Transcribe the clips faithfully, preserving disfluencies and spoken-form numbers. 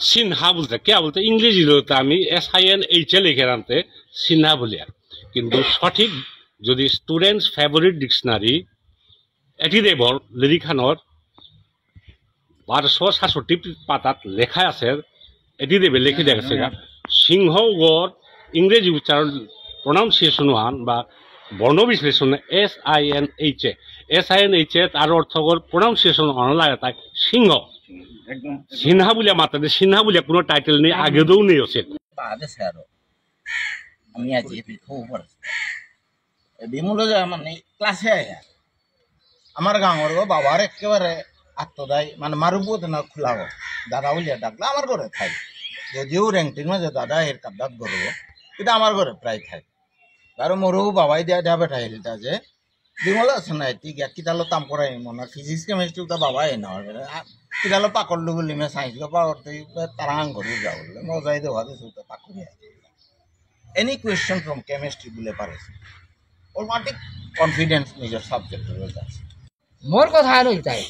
সিনহা বুলতে কে বুলতে ইংরেজি লোতে আমি S I N H A লিখে আনতে সিনহা বুলিয়া। কিন্তু সঠিক যদি স্টুডেন্টস ফেভারিট ডিকশনারি এটি দেবর লিরিকহানর বারোশো সাতষট্টি পাতাত লেখা আছে, এটি দেবে লিখে দেখা গেছে গা। সিংহ গর ইংরেজি উচ্চারণ প্রনাউন্সিয়েশন হান বা বর্ণ বিশ্লেষণ S I N H A, S I N H A তার অর্থ গর প্রনাউন্সিয়েশন অন লাগে তাই সিংহ। একদম। সিনহা বুলিয়া মাতা নেই, সিনহা বুলিয়া কোনো টাইটেল নেই, আগেও নেই আছে। বাদে স্যার, আমি আজ এপি খবর। এ বিমল যে মানে ক্লাসে আয়া। আমার গাঙর গো বাবার একেবারে আত্মদায়, মানে মারুবুত না খোলা গো। দাদা বুলিয়া ডাকলে আমার ঘরে থাই। যদিও রেংটির মাঝে দাদা এর কাদাত ঘরে, কিন্তু আমার ঘরে প্রায় থাই। বারো মোরও বাবাই দিয়া দিয়া বেটা হেলতা যে, বিমল আছে না, ঠিক আছে, কিতালো তাম করাই মনে, ফিজিক্স কেমিস্ট্রি তো বাবাই না, আর কিতালো পাকড় লুগুলি মে সায়েন্স লো পাকড় তো তারাং করে যাও, মজাই দেওয়া দিস তো পাকড়ি। Any question from chemistry বুলে পারে। ওর মাটি কনফিডেন্স নিজের সাবজেক্ট রয়েছে। মোর কথা হলো এটাই,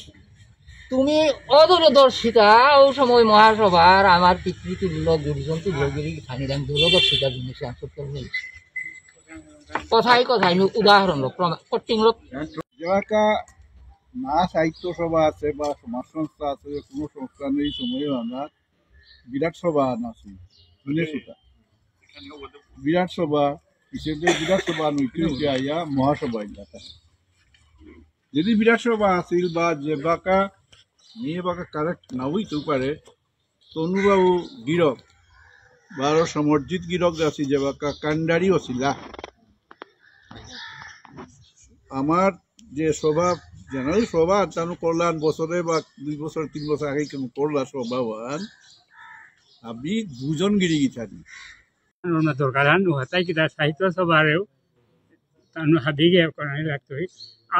তুমি অদূরদর্শিতা, ও সময় মহাসভার আমার পিতৃতুল্য, গুরুজন তুল্য গিরি খানিদান দূরদর্শিতা জিনিস আনসার করবে। কথাই কথাই নু উদাহরণ লো, প্রমাণ, কটিং লো। যেবাকা না সাহিত্য সভা আছে বা সমাজ সংস্থা আছে, কোনো সংস্থা নেই সময় আমরা বিরাট সভা না আছে, শুনে সুতা। বিরাট সভা, কিসের যে বিরাট সভা নৈতিক যে আইয়া মহাসভা এলাকা। যদি বিরাট সভা আছিল বা যে বাকা, নিয়ে বাকা কারেক্ট না হইতেও পারে, তনুবাবু গিরক, বারো সমরজিৎ গিরক আছে যে বাকা কান্ডারি হছিলা। আমার যে সভা, জেনারেল সভা, তানু করলাম বছরে বা দুই বছর, তিন বছর আগে কেন করলা সভা ওয়ান, আমি দুজন গিরি গিথানি। ওনার দরকার হান নুহাতাই কিতা সাহিত্য সভারেও তানু হাবিগে করানি লাগতই।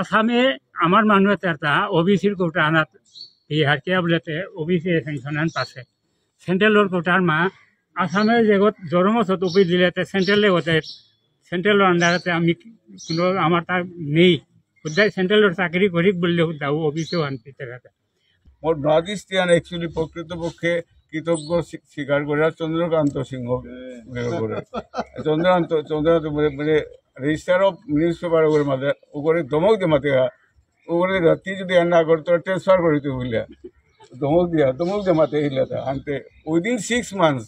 আসামে আমার মানুষ তারতা ওবিসির কোটা আনাত বিহার কে বলেতে ওবিসি স্যাংশন আন পাসে। সেন্ট্রালর কোটার মা আসামে যেগত জরম সত উপি দিলেতে সেন্ট্রাল লেগতে সেন্ট্রালর আন্ডারেতে আমি কোনো আমার তা নেই। হুদ্দাই সেন্ট্রালর চাকরি করি বললে হুদ্দাও ওবিসি ওয়ান পিতে কথা। মোর নয়াদিষ্টি আন actually প্রকৃতপক্ষে কৃতজ্ঞ স্বী-, স্বীকার করে আর চন্দ্রকান্ত সিংহ করে। চন্দ্রকান্ত, চন্দ্রকান্ত মানে, মানে রেজিস্ট্রার অফ নিউজ পেপার ওগুলো মাঝে, ওগুলো ধমক দিয়ে মাতে গা। ওগুলো রাতি যদি আর না করে, তোরা ট্রান্সফার করে তুই বললে। ধমক দিয়া, ধমক দিয়ে মাতে হিলে তা। আনতে within six months,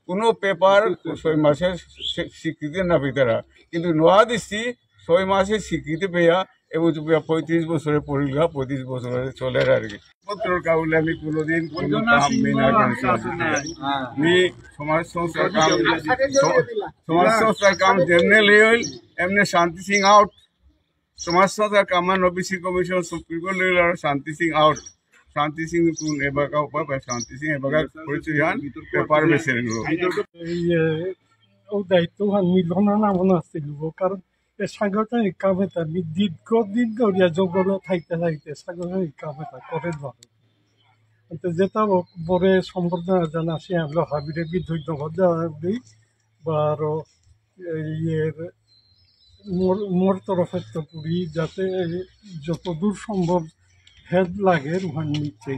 কোনো পেপার ছয় মাসে স্বী-, স্বীকৃতি না পেতারা। কিন্তু নয়াদিষ্টি ছয় মাসে স্বীকৃতি পেয়া এবং তো পেয়া পঁয়ত্রিশ বছরে পড়িল গা, পঁয়ত্রিশ বছরে চলে আর কি। পত্র কাউলে আমি কোনোদিন কোনো কাম নেই না করেছি। আমি সমাজ সংস্কার কাম, স-, সমাজ সংস্কার কাম যেমনে লেইল, এমনে শান্তি সিং আউট। সমাজ সংস্কার কাম মানে ওবিসি কমিশন সুপ্রিম কোর্ট লেইল আর শান্তি সিং আউট। শান্তি সিং কোন এবাকা উপায় পায়? শান্তি সিং এবাকা পরিচয় হান পেপার বেসে নিল। এই, এ, ও দায়িত্ব হান মিলন না মনে আসছিল, কারণ এ সাংগঠনিক কামে তার দীর্ঘদিন ধরিয়া জঙ্গলে থাইতে থাইতে সাংগঠনিক কামে তার করে ধরে। তো যেটা ব-, বড় সম্বর্ধনা জানাসি, আমরা হাবিরে বি ধন্যবাদ জানাই, বা আরো এই এর মোর, মোর তরফের তো পুরি যাতে যতদূর সম্ভব হেল্প লাগে রুহানি নিতে।